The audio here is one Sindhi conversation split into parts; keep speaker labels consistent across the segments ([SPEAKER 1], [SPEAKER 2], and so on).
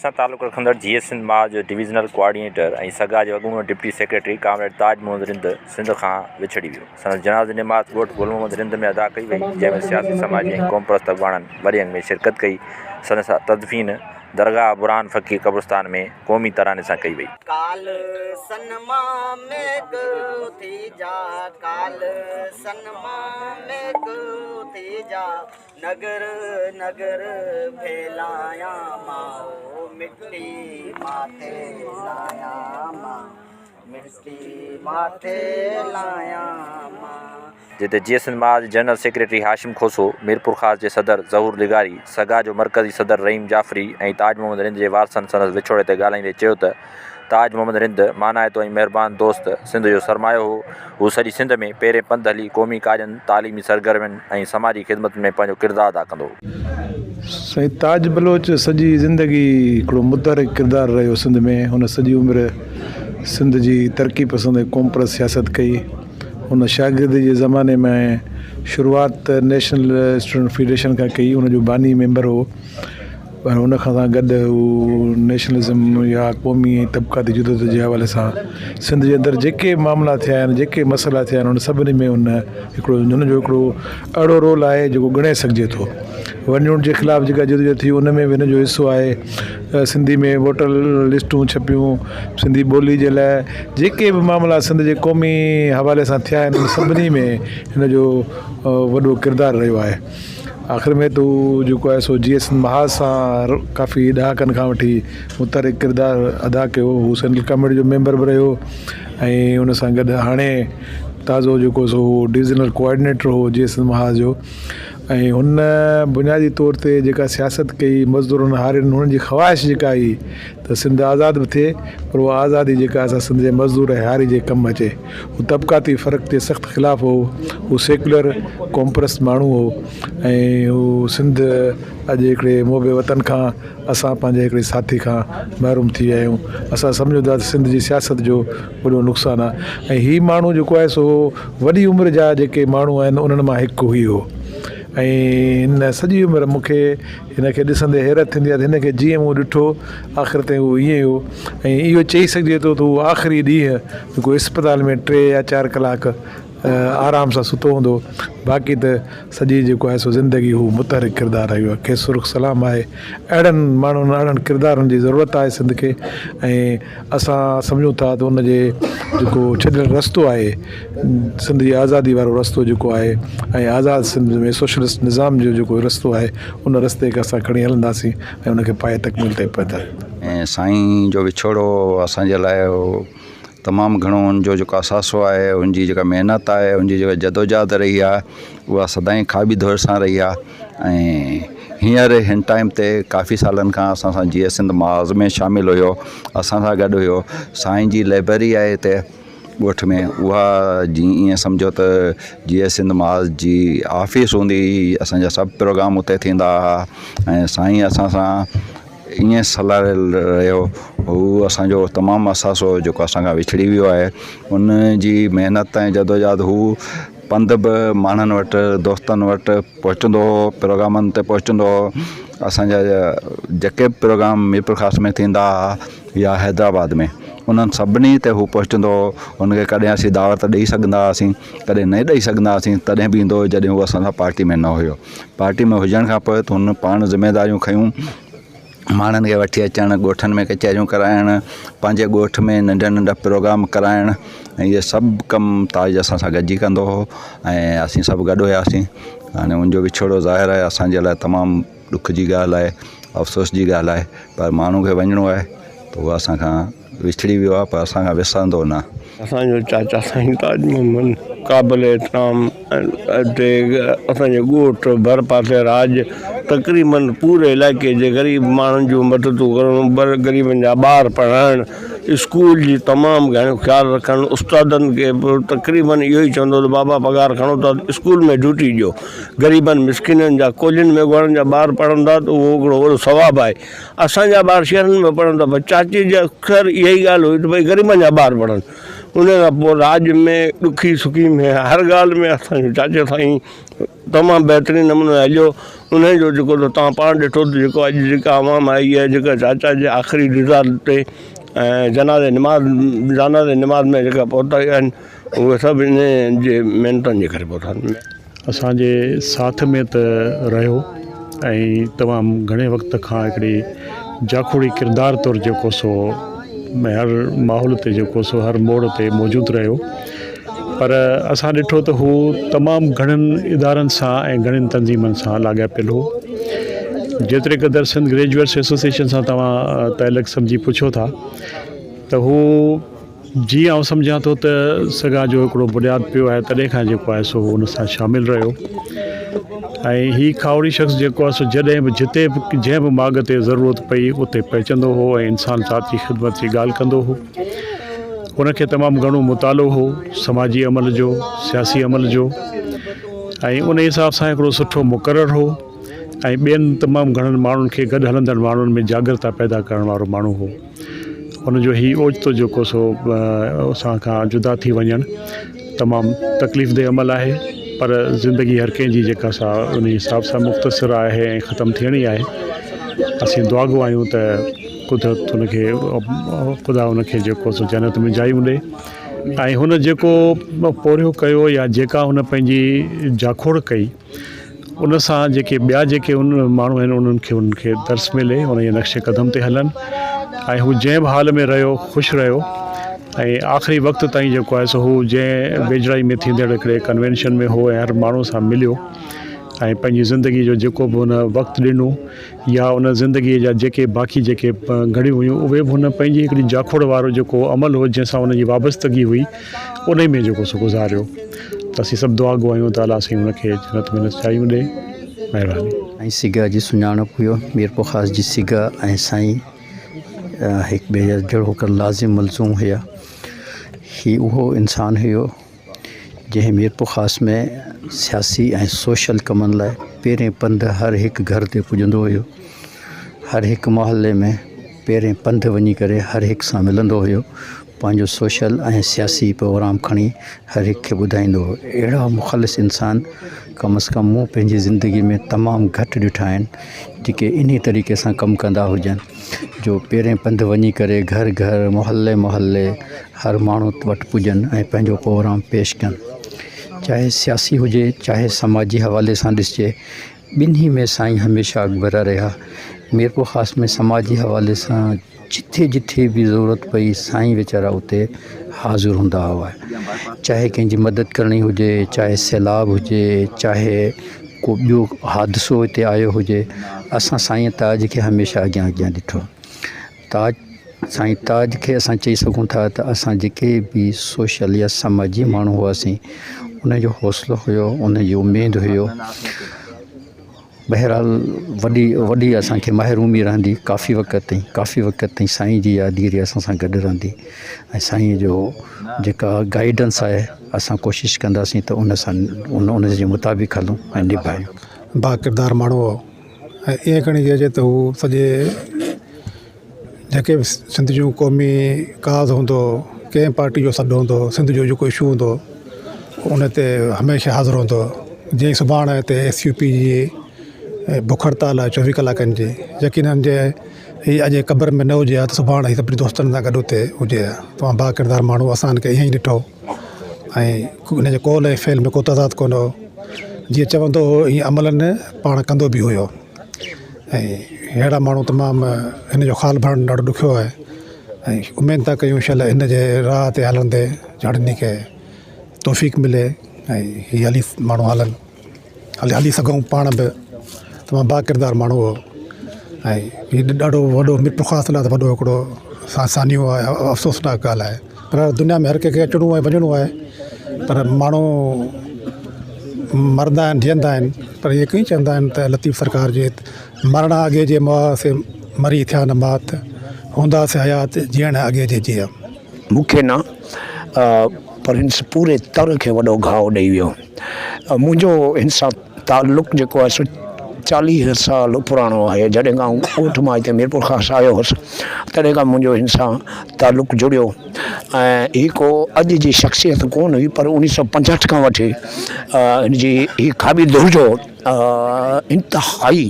[SPEAKER 1] سان تعلق رکندڙ جيئي سنڌ محاذ جو ڊويزنل ڪوآرڊينيٽر ۽ سگا جو اڳوڻو deputy secretary comrade Taj Muhammad Rind Sindh کان وڇڙي ويو. سندس جنازي جي نماز ڳوٺ گل محمد رند ۾ ادا ڪئي وئي، جنهن ۾ سياسي، سماجي ۽ قومپرست اڳواڻن وڏي انگ ۾ شرڪت ڪئي. سندس تدفين درگاهه برهان فقير قبرستان ۾ قومي تراني سان ڪئي وئي.
[SPEAKER 2] ڪال سنما ميڪ ٿي جا ڪال سنما ميڪ ٿي جا نگر نگر ڦيلايان مان مٽي ماٿي لايان مان مٽي ماٿي لايان مان.
[SPEAKER 1] جتي جي ايس اين ماء جي جنرل سيڪريٽري هاشم کوسو، ميرپورخاص جي صدر ظهور لغاري، سگا جو مرڪزي صدر رحيم جعفري ۽ تاج محمد رند جي وارثن سندس وڇوڙي تي ڳالهائيندي چيو ته تاج محمد رند مانائتو ۽ مهربان دوست سنڌ جو سرمايو هو، هو سڄي سنڌ ۾ پيرين پنڌ هلي قومي ڪاڄن، تعليمي سرگرمين ۽ سماجي خدمتن ۾ پنهنجو ڪردار ادا ڪندو هو.
[SPEAKER 3] سائين تاج بلوچ سڄي زندگي هڪڙو متحرڪ ڪردار رهيو سنڌ ۾ هن سڄي عمر سنڌ جي ترقي پسند ۽ قومپرست سياست ڪئي هن شاگردي جي زماني ۾ شروعات نيشنل اسٽوڊنٽ فيڊريشن کان ڪئي ان جو باني ميمبر هو پر ان کان سان گڏ هو نيشنلزم يا قومي ۽ طبقاتي جدوجھد جي حوالي سان سنڌ جي اندر جيڪي معاملا ٿيا آهن جيڪي مسئلا ٿيا آهن ان سڀني ۾ هن هڪڙو هن جو هڪڙو اهڙو رول آهي جيڪو ڳڻي سگهجي ٿو ون يونٽ جي خلاف جيڪا جدوجھد ٿي ان ۾ به هن جو حصو آهي سنڌي ۾ ووٽر لسٽون ڇپيون سنڌي ٻولي جي لاء جيڪي به معاملا سنڌ جي قومي حوالي سان ٿيا آهن ان سڀني ۾ هن جو وڏو ڪردار رهيو آهي آخر ۾ ته هو جيڪو آهي سو جي ايس محاذ سان ڪافي ڏهاڪن کان وٺي متحرڪ ڪردار ادا ڪيو هو سينٽرل ڪميٽي جو ميمبر به رهيو ۽ ان سان گڏ هاڻي تازو جيڪو سو هو ڊويزنل ڪوآرڊينيٽر هو جي ايس محاذ جو ۽ هن بنيادي طور تي جيڪا سياست ڪئي مزدورن هارين هنن جي خواهش جيڪا هئي ته سنڌ آزاد به ٿئي پر اها آزادي جيڪا اسان سنڌ جي مزدور ۽ هاري جي ڪم اچي. هو طبقاتي فرق جي سخت خلاف هو. هو سيڪيولر قومپرست ماڻهو هو ۽ هو سنڌ اڄ هڪڙي محب وطن کان اسان پنهنجي هڪڙي ساٿي کان محروم ٿي ويا آهيون. اسان سمجهون ٿا ته سنڌ جي سياست جو وڏو نقصان آهي ۽ هي ماڻهو جيڪو آهي سو وڏي عمر جا جيڪي ماڻهو آهن انهن مان هڪ هي هو ۽ هن سڄي عمر مون کي هن کي ڏسندي حيرت ٿيندي آهي ته هن کي جيئن مون ڏٺو آخر تائين هو ائين ئي هو ۽ اهو چئي سگهجي ٿو ته هو آخري ڏينهن جيڪو اسپتال ۾ ٽي يا چار ڪلاڪ آرام سان ستو هوندو باقي ته سڄي جيڪو آهي سو زندگي هو متحرڪ ڪردار رهيو آهي کيس سرخ سلام آهي اهڙن ماڻهن اهڙن ڪردارن جي ضرورت آهي سنڌ کي ۽ اسان سمجهون ٿا ته ان جي جيڪو ڇڏيل رستو آهي سنڌ جي آزادي وارو رستو جيڪو آهي ۽ آزاد سنڌ ۾ سوشلسٽ نظام جو جيڪو رستو آهي ان رستي کي اسان کڻي هلنداسين ۽ ان کي پايه تڪميل تائين پهچائينداسين.
[SPEAKER 4] ۽ سائين جو وڇوڙو اسان جي لاء تمام گهڻو ان جو جيڪو اثاثو آهي ان جي جيڪا محنت آهي ان جي جيڪا جدوجهد رهي آهي اها سدائين کاٻي ڌر سان رهي آهي ۽ هينئر هن ٽائيم تي ڪافي سالن کان اسان سان جيئي سنڌ محاذ ۾ شامل هيو اسان سان گڏ هيو سائين جي لائبريري آهي هتي ڳوٺ ۾ اها جي ائين سمجهو ته جيئي سنڌ محاذ جي آفيس هوندي هئي اسان جا سڀ پروگرام اتي ٿيندا هئا ۽ سائين اسان سان ائين سلهاڙيل رهيو هو اسان جو تمام اثاثو هو جيڪو اسان کان وڇڙي ويو آهي ان جي محنت ۽ جدوجهد هو پنڌ به ماڻهن وٽ دوستن وٽ پهچندو هو پروگرامن تي پهچندو هو اسان جا جيڪي به پروگرام ميرپورخاص ۾ ٿيندا هئا يا حيدرآباد ۾ انهن سڀني تي هو پهچندو هو ان کي ڪڏهن اسين دعوت ڏئي سگهندا هئاسين ڪڏهن نه ڏئي سگهندا هئاسين تڏهن به ايندو هو جڏهن هو اسان سان پارٽي ۾ نه هيو پارٽي ۾ هجڻ کان پوء ته هن پاڻ ذميداريون کنيون ماڻهن کي وٺي اچڻ ڳوٺن ۾ ڪچهريون ڪرائڻ پنهنجي ڳوٺ ۾ ننڍا ننڍا پروگرام ڪرائڻ ۽ اهي سڀ ڪم تاج اسان سان گڏجي ڪندو هو ۽ اسين سڀ گڏ هياسين هاڻي ان جو وڇوڙو ظاهر آهي اسان جي لاء تمام ڏک جي ڳالهه آهي افسوس جي ڳالهه آهي پر ماڻهو کي وڃڻو آهي ته اهو اسان کان وڇڙي ويو آهي پر اسان کان وسرندو نه.
[SPEAKER 5] اسان جو چاچا سائين تاج محمد قابل احترام ۽ اسان جي ڳوٺ ڀر پاسي راڄ تقريبن پوري علائقي جي غريب ماڻهن جون مددون ڪرڻ غريبن جا ٻار پڙهائڻ اسڪول جي تمام گهڻو خيال رکڻ استادن کي به تقريبن اهو ئي چوندو ته بابا پگهار کڻو ٿا ته اسڪول ۾ ڊيوٽي ڏيو غريبن مسڪينن جا ڪولهين ميگهواڙن جا ٻار پڙهن ٿا ته اهو هڪڙو وڏو ثواب آهي اسان جا ٻار شهرن ۾ پڙهن ٿا پر چاچي جي اڪثر اها ئي ڳالهه هئي ته ڀئي غريبن جا ٻار پڙهن ان کان پوء راڄ ۾ ڏکي سکي ۾ هر ڳالهه ۾ اسان جو چاچو سائين تمام بهترين نموني هليو انهي جو جيڪو ته توهان پاڻ ڏٺو ته جيڪو اڄ جيڪا عوام آئي آهي جيڪا چاچا جي آخري رضا تي ۽ جنازي نماز جنازي نماز ۾ جيڪا پهتا آهن اهي سڀ انهي جي محنتن جي ڪري پهتا آهن.
[SPEAKER 6] اسان جي ساٿ ۾ ته رهيو ۽ تمام گهڻي وقت کان هڪڙي جاکوڙي ڪردار طور جيڪو سو هر ماحول تي جيڪو سو هر موڙ تي موجود رهيو پر اسان ڏٺو ته هو تمام گهڻن ادارن سان ۽ گهڻين تنظيمن سان لاڳاپيل هو جيتري قدر سنڌ گريجوئيٽس ايسوسيئيشن سان توهان تعلق سمجهي پڇو ٿا ته هو جيئن آئون سمجهان ٿو ته سگا جو هڪڙو بنياد پيو آهي تڏهن کان جيڪو آهي سو ان سان شامل رهيو ۽ هي کاهوڙي شخص جيڪو آهي سو جڏهن به جتي به جنهن به ماڳ تي ضرورت پئي اتي پهچندو هو ۽ انسان ذات جي خدمت جي ڳالهه ڪندو هو ان کي تمام گهڻو مطالعو هو سماجي عمل جو سياسي عمل جو ۽ ان حساب سان هڪڙو سٺو مقرر هو ۽ ٻين تمام گهڻن ماڻهن کي گڏ هلندڙ ماڻهن ۾ جاڳرتا پيدا ڪرڻ وارو ماڻهو هو. ان جو هي اوچتو جيڪو سو اسان کان جدا ٿي وڃڻ تمام تڪليف ده عمل آهي پر زندگي هر ڪنهن جي جيڪا سا ان حساب سان مختصر آهي ۽ ختم ٿيڻي آهي اسين دعاگو آهيون ته قدرت ان کي خدا ان کي جيڪو سو جنت ۾ جايون ڏي ۽ هن جيڪو پورهيو ڪيو يا جيڪا هن پنهنجي جاکوڙ ڪئي ان سان جيڪي ٻيا جيڪي ان ماڻهو آهن انهن کي انهن کي درس ملي ان جي نقش قدم تي هلن ۽ هو جنهن به حال ۾ رهيو خوش رهيو ۽ آخري وقت تائين جيڪو آهي سو هو جنهن ويجهڙائي ۾ ٿيندڙ هڪڙي ڪنوينشن ۾ هو ۽ هر ماڻهو سان مليو ۽ پنهنجي زندگي جو جيڪو به هن وقت ڏنو يا ان زندگي جا جيڪي باقي جيڪي گهڙيون هيون اهي به هن پنهنجي هڪڙي جاکوڙ وارو جيڪو عمل هو جنهن سان ان جي وابستگي هئي انهي ۾ جيڪو سو گذاريو ته اسين سڀ دعا گو آهيون ته الله سائين ان کي جنت ۾ جايون ڏي مهرباني.
[SPEAKER 7] ۽ سگا جي سڃاڻپ هيو ميرپورخاص جي سگا ۽ سائين هڪ ٻئي جا جهڙوڪر لازم ملزوم هيا هي اهو انسان هيو جنهن ميرپورخاص ۾ سياسي ۽ سوشل ڪمن لاء پيرين پنڌ هر هڪ گهر تي پڄندو هيو هر هڪ محلي ۾ پيرين پنڌ وڃي ڪري هر هڪ سان ملندو هيو پنهنجو سوشل ۽ سياسي پروگرام کڻي هر هڪ کي ٻڌائيندو هو. اهڙا مخلص انسان ڪم از ڪم مون پنهنجي زندگي ۾ تمام گهٽ ڏٺا آهن جيڪي انهي طريقي سان ڪم ڪندا هجن جو پيرين پنڌ وڃي ڪري گهر گهر محلي محلي هر ماڻهو وٽ پڄن ۽ پنهنجو پروگرام پيش ڪن چاهي سياسي هجي چاهي سماجي حوالي سان ڏسجي ٻنهي ۾ سائين هميشه اڳڀرا رهيا. ميرپورخاص ۾ سماجي حوالي سان جٿي جٿي به ضرورت پئي سائين ويچارا اتي حاضر هوندا هئا. چاهي ڪنهن جي مدد ڪرڻي هجي، چاهي سيلاب هجي، چاهي ڪو ٻيو حادثو هتي آيو هجي، اسان سائين تاج کي هميشه اڳيان اڳيان ڏٺو. تاج سائين تاج کي اسان چئي سگهون ٿا ته اسان جيڪي به سوشل يا سماجي ماڻهو هئاسين ان جو حوصلو هيو ان جي اميد هيو بهرحال وڏي وڏي اسانکي محرومي رهندي ڪافي وقت تائين ڪافي وقت تائين سائين جي يادگيري اسان سان گڏ رهندي ۽ سائين جو جيڪا گائيڊنس آهي اسان ڪوشش ڪنداسين ته ان سان ان جي مطابق هلون ۽ نڀايون.
[SPEAKER 8] باڪردار ماڻهو هو. ۽ ائين کڻي چئجي ته هو سڄي جيڪي به سنڌ جون قومي ڪاز هوندو هو ڪنهن پارٽي جو سڏ هوندو هو سنڌ جو جيڪو اشو هوندو هو ان تي هميشه حاضر هوندو هو جيئن سڀاڻي هتي ايس يو پي جي بک هڙتال آهي چوويهه ڪلاڪن جي يقينن جي هي اڄ قبر ۾ نه هجي ها ته سڀاڻي هي سڀني دوستن سان گڏ اتي هجي ها تمام باڪردار ماڻهو اسان هن کي ائين ئي ڏٺو ۽ ان جي قول ۽ فعل ۾ ڪو تضاد ڪونه هو جيئن چوندو هو ائين عملاً پاڻ ڪندو به هيو ۽ اهڙا ماڻهو تمام هن جو خال ڀرڻ ڏاڍو ڏکيو آهي ۽ اميد ٿا ڪيون انشاء الله هن جي راهه تي هلندي سڀني کي توفيق ملي ۽ هي هلي ماڻهو هلن هلي هلي سگهون پاڻ به تمام باڪردار ماڻهو هو ۽ هي ڏاڍو وڏو ميرپورخاص لاء ته وڏو هڪڙو سانحو آهي افسوسناڪ ڳالهه آهي پر دنيا ۾ هر ڪنهن کي اچڻو آهي وڃڻو آهي پر ماڻهو مرندا آهن جيئندا آهن پر اهي ڪئين چوندا آهن ته لطيف سرڪار جي مرڻ اڳي جي مئا سي مري ٿيا نه مات هوندا سي حيات جيئڻ اڳي جي جيئا.
[SPEAKER 9] مون کي نه پر هن پوري تر کي وڏو گهاء ڏئي ويو. منهنجو هن سان تعلق جيڪو آهي سو 40 سال پراڻو آهي جڏهن کان آئون ڳوٺ مان هتي ميرپورخاص آيو هوس تڏهن کان منهنجو هن سان تعلق جڙيو ۽ هي ڪو اڄ جي شخصيت ڪونه هئي پر اڻويهه سو 65 کان وٺي هن جي هي کاٻي ڌر جو انتهائي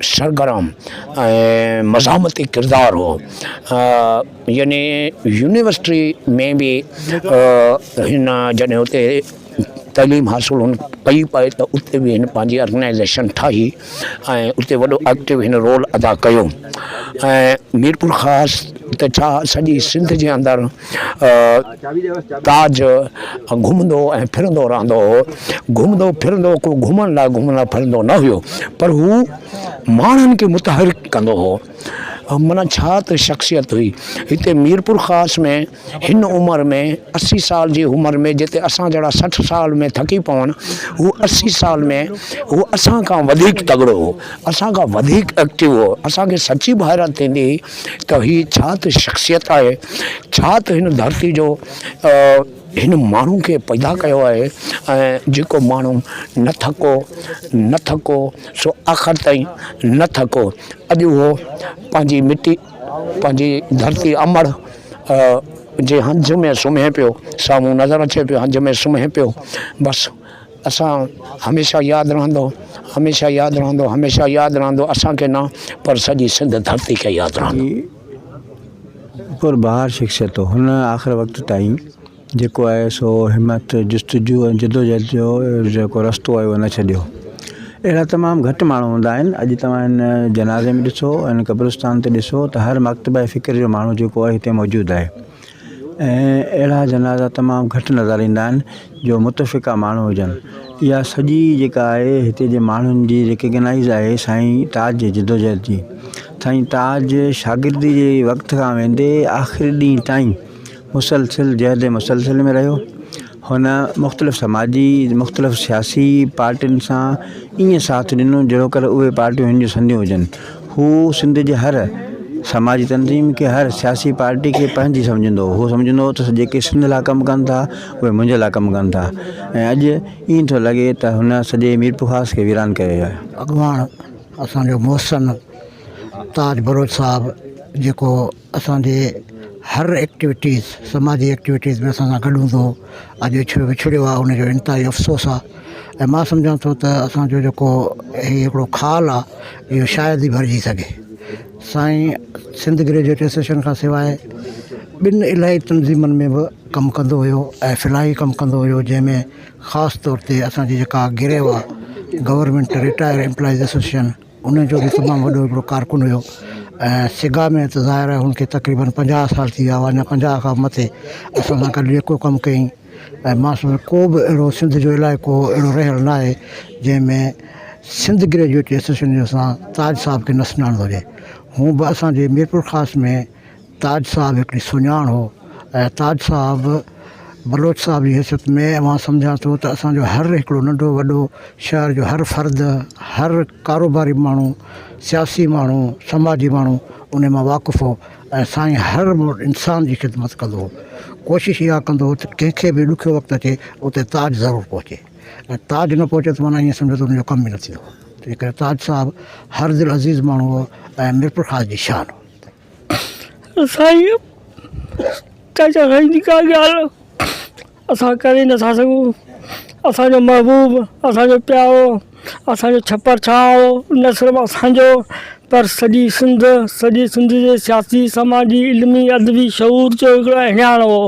[SPEAKER 9] سرگرم ۽ مزاحمتي ڪردار هو يعني يونيورسٽي ۾ به هن جڏهن اتي تعليم حاصل هن ڪئي پئي ته اتي به هن پنهنجي آرگنائيزيشن ٺاهي ۽ اتي وڏو ايڪٽو هن رول ادا ڪيو ۽ ميرپورخاص ته ڇا سڄي سنڌ جي اندر تاج گهمندو ۽ ڦرندو رهندو هو گهمندو ڦرندو ڪو گهمڻ لاء گهمندو ڦرندو نه هيو پر هو ماڻهن کي متحرڪ ڪندو هو معنيٰ ڇا ته شخصيت هئي هتي ميرپورخاص ۾ هن عمر ۾ 80 سال جي عمر ۾ جتي اسان جهڙا 60 سال ۾ ٿڪي پون هو 80 سال ۾ هو اسان کان وڌيڪ تڳڙو هو اسان کان وڌيڪ ايڪٽو هو اسان کي سچي به حيرت ٿيندي هئي ته هي ڇا ته شخصيت آهي ڇا ته هن ڌرتي جو هن ماڻهو کي پيدا ڪيو آهي ۽ جيڪو ماڻهو نه ٿڪو نه ٿڪو سو آخر تائين نه ٿڪو اڄ اهو پنهنجي مٽي پنهنجي ڌرتي امڙ جي هنج ۾ سمهي پيو سامهون نظر اچي پيو هنج ۾ سمهي پيو بس اسان هميشه ياد رهندو هميشه ياد رهندو هميشه ياد رهندو اسان کي نه پر سڄي سنڌ ڌرتي کي ياد رهندو.
[SPEAKER 10] پر بهار شخصيت هو. هن آخر وقت تائين جيڪو آهي سو همت، جستجو ۽ جدوجهد جو جيڪو رستو آهي اهو نه ڇڏيو. اهڙا تمام گهٽ ماڻهو هوندا آهن. اڄ توهان هن جنازي ۾ ڏسو ۽ هن قبرستان تي ڏسو ته هر مڪتبه فڪر جو ماڻهو جيڪو آهي هتي موجود آهي ۽ اهڙا جنازا تمام گهٽ نظر ايندا آهن جو متفقه ماڻهو هجن. اها سڄي جيڪا آهي هتي جي ماڻهن جي ريڪگنائيز آهي سائين تاج جي جدوجهد جي. سائين تاج شاگردي جي وقت کان ويندي آخري ڏينهن تائين مسلسل جهد مسلسل ۾ رهيو. هن مختلف سماجي مختلف سياسي پارٽين سان ائين ساٿ ڏنو جهڙوڪر اهي پارٽيون هن جون سنديون هجن. هو سنڌ جي هر سماجي تنظيم کي هر سياسي پارٽي کي پنهنجي سمجهندو هو. هو سمجهندو هو ته جيڪي سنڌ لاء ڪم ڪن ٿا اهي منهنجي لاء ڪم ڪن ٿا ۽ اڄ ائين ٿو لڳي ته هن سڄي ميرپورخاص کي ويران ڪيو ويو آهي.
[SPEAKER 11] اڳواڻ اسان جو محسن تاج بلوچ صاحب جيڪو اسان جي هر ايڪٽيوٽيز سماجي ايڪٽيوٽيز ۾ اسان سان گڏ هوندو هو اڄ وڇڙيو آهي ان جو انتهائي افسوس آهي ۽ مان سمجهان ٿو ته اسانجو جيڪو هي هڪڙو خال آهي اهو شايد ئي ڀرجي سگهي سائين سنڌ گريجوئيٽ ايسوسيئيشن کان سواء ٻن الاهي تنظيمن ۾ به ڪم ڪندو هيو ۽ فلاحي ڪم ڪندو هيو جنهن ۾ خاص طور تي اسانجي جيڪا گريو آهي گورنمينٽ رٽائر امپلائيز ايسوسيئيشن ان جو به تمام وڏو هڪڙو ڪارڪن هيو ۽ سگا ۾ ته ظاهر آهي هن کي تقريبن 50 سال ٿي ويا هئا اڃا 50 کان مٿي اسان سان گڏ جيڪو ڪم ڪيائين ۽ مان سمجهان ڪو به اهڙو سنڌ جو علائقو اهڙو رهيل نه آهي جنهن ۾ سنڌ گريجوئيٽ ايسوسيئيشن جو اسان تاج صاحب کي نه سڃاڻندو هجي هونء به اسان جي ميرپورخاص ۾ تاج صاحب هڪڙي سڃاڻ هو ۽ تاج صاحب بلوچ صاحب جي حيثيت ۾ مان سمجهان ٿو ته اسان جو هر هڪڙو ننڍو وڏو شهر جو هر فرد هر ڪاروباري ماڻهو سياسي ماڻهو سماجي ماڻهو ان مان واقف هو ۽ سائين هر انسان جي خدمت ڪندو هو ڪوشش اها ڪندو هو ته ڪنهن کي به ڏکيو وقت اچي اتي تاج ضرور پهچي ۽ تاج نه پهچي ته معنيٰ ائين سمجهو ته ان جو ڪم ئي نه ٿيندو تنهن ڪري تاج صاحب هر دل عزيز ماڻهو هو ۽ ميرپورخاص جي شان هو.
[SPEAKER 12] سائين چاچا سائين جي ڪا ڳالهه اسان ڪري نٿا سگهون اسانجو محبوب اسانجو پيارو اسانجو ڇپر ڇانو نه صرف اسانجو پر سڄي سنڌ سڄي سنڌ جي سياسي سماجي علمي ادبي شعور جو هڪڙو اهڃاڻ هو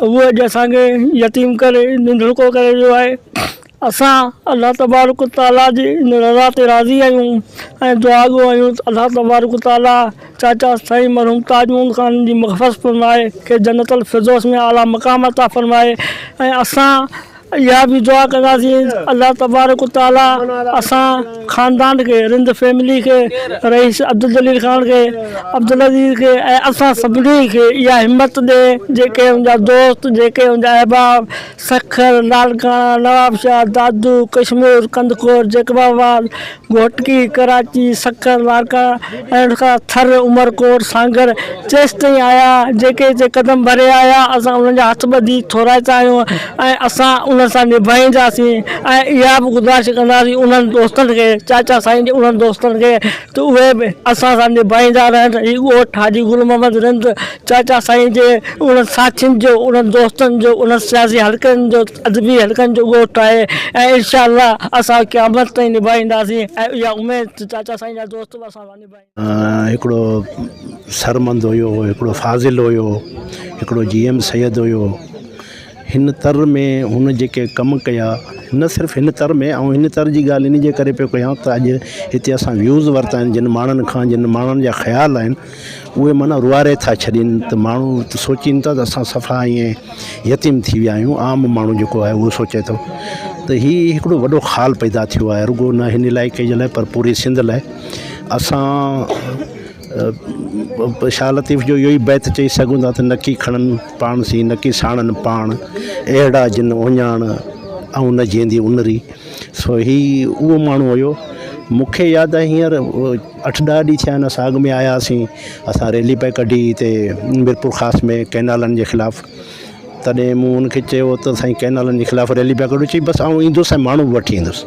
[SPEAKER 12] اهو اڄ اسانکي يتيم ڪري ننڌڻڪو ڪري ويو آهي اسان الله تبارڪ و تعاليٰ جي ان رضا تي راضي آهيون ۽ دعاگو آهيون ته الله تبارڪ و تعاليٰ چاچا سائين مرحوم تاج محمد خان جي مغفرت فرمائي کيس جنت الفردوس ۾ اعليٰ مقام عطا فرمائي ۽ اسان اها به دعا ڪنداسين الله تبارڪ و تعاليٰ اسان خاندان کي رند فيملي کي رئيس عبدالجليل خان کي عبدالعزيز کي ۽ اسان سڀني کي اها همت ڏي جيڪي ان جا دوست جيڪي ان جا احباب سکر، لاڙڪاڻا، نوابشاهه، دادو، ڪشمور، ڪنڌڪوٽ، جيڪب آباد، گهوٽڪي، ڪراچي، سکر، لاڙڪاڻا ۽ ان کان ٿر، عمرڪوٽ، سانگهڙ جيستائين آيا، جيڪي هتي قدم ڀري آيا، اسان انهن جا هٿ ٻڌي ٿورائتا آهيون ۽ اسان. انهن سان نڀائينداسين ۽ اها به گذارش ڪنداسين انهن دوستن کي چاچا سائين جي انهن دوستن کي ته اهي به اسان سان نڀائيندا رهن. هي ڳوٺ حاجي گل محمد رند چاچا سائين جي انهن ساٿين جو، انهن دوستن جو، انهن سياسي حلقن جو، ادبي حلقن جو ڳوٺ آهي ۽ انشاء الله اسان قيامت تائين نڀائينداسين ۽ اها اميد ته چاچا سائين جا دوست به اسان سان نڀائيندا.
[SPEAKER 13] هڪڙو سرمند هيو، هڪڙو فاضل هيو، هڪڙو جي ايم سيد هيو. هن تر ۾ هن جيڪي ڪم ڪيا نه صرف هن تر ۾ آئون هن تر جي ڳالهه ان جي ڪري پيو ڪيان ته اڄ هتي اسان ويوز ورتا آهن جن ماڻهن کان جن ماڻهن جا خيال آهن اهي معنيٰ روئاري ٿا ڇڏين ته ماڻهو سوچين ٿا ته اسان صفا ائين يتيم ٿي ويا آهيون عام ماڻهو جيڪو آهي اهو سوچي ٿو ته هي هڪڙو وڏو خال پيدا ٿيو آهي رڳو نه هن علائقي جي لاء پر پوري سنڌ لاء اسان شاهه لطيف جو اهو ئي بيت چئي سگهون ٿا ته نڪي کڻن پاڻ سين نڪي ساڻن پاڻ اهڙا جن اهڃاڻ ۽ نه جيئندي انري سو هي اهو ماڻهو هيو مون کي ياد آهي هينئر اٺ ڏهه ڏينهن ٿيا آهن اسان اڳ ۾ آياسين اسان ريلي پئي ڪڍي هتي ميرپورخاص ۾ ڪئنالن جي خلاف تڏهن مون هن کي چيو ته سائين ڪئنالن جي خلاف ريلي پيا ڪڍو چئي بس آئون ايندس ۽ ماڻهو به وٺي ايندس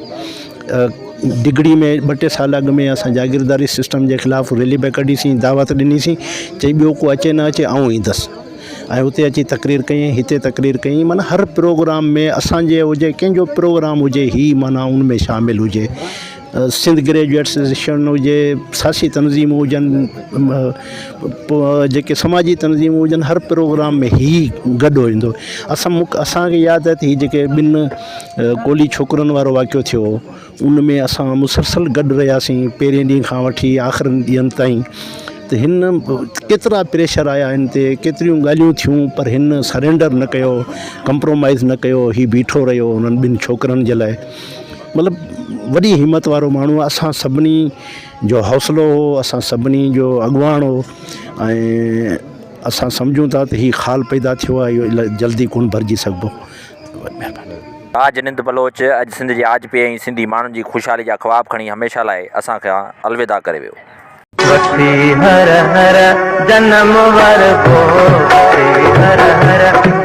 [SPEAKER 13] ڊگهڙي ۾ ٻه ٽي سال اڳ ۾ اسان جاگيرداري سسٽم جي خلاف ريلي پئي ڪڍيسين دعوت ڏنيسين چئي ٻيو ڪو اچي نه اچي آئون ايندس ۽ اتي اچي تقرير ڪيائين هتي تقرير ڪيائين معنيٰ هر پروگرام ۾ اسانجي هجي ڪنهن جو پروگرام هجي هي معنيٰ ان ۾ شامل هجي سنڌ گريجوئيٽ ايسوسيئيشن هجي سياسي تنظيمون هجن پوء جيڪي سماجي تنظيمون هجن هر پروگرام ۾ هي گڏ هوندو اسان مون اسانکي ياد آهي ته هي جيڪي ٻن ڪولهي ڇوڪرن وارو واقعو ٿيو هو ان ۾ اسان مسلسل گڏ رهياسين پهرين ڏينهن کان وٺي آخرين ڏينهن تائين ته هن ڪيترا پريشر آيا هن تي ڪيتريون ڳالهيون ٿيون پر هن سرينڊر نه ڪيو ڪمپرومائز نه ڪيو هي بيٺو رهيو انهن ٻن ڇوڪرن جي لاء مطلب وڏي همت وارو ماڻهو اسان سڀني جو حوصلو هو اسان سڀني جو اڳواڻ هو ۽ اسان سمجهون ٿا ته هي خال پيدا ٿيو آهي اهو جلدي ڪونه ڀرجي سگهبو مهرباني.
[SPEAKER 1] تاج نند بلوچ اڄ سنڌ جي آجپي ۽ سنڌي ماڻهن جي خوشحالي جا خواب کڻي هميشه لاء اسان کان الوداع ڪري ويو.
[SPEAKER 14] وٺي هر هر جنم وربو وٺي هر هر.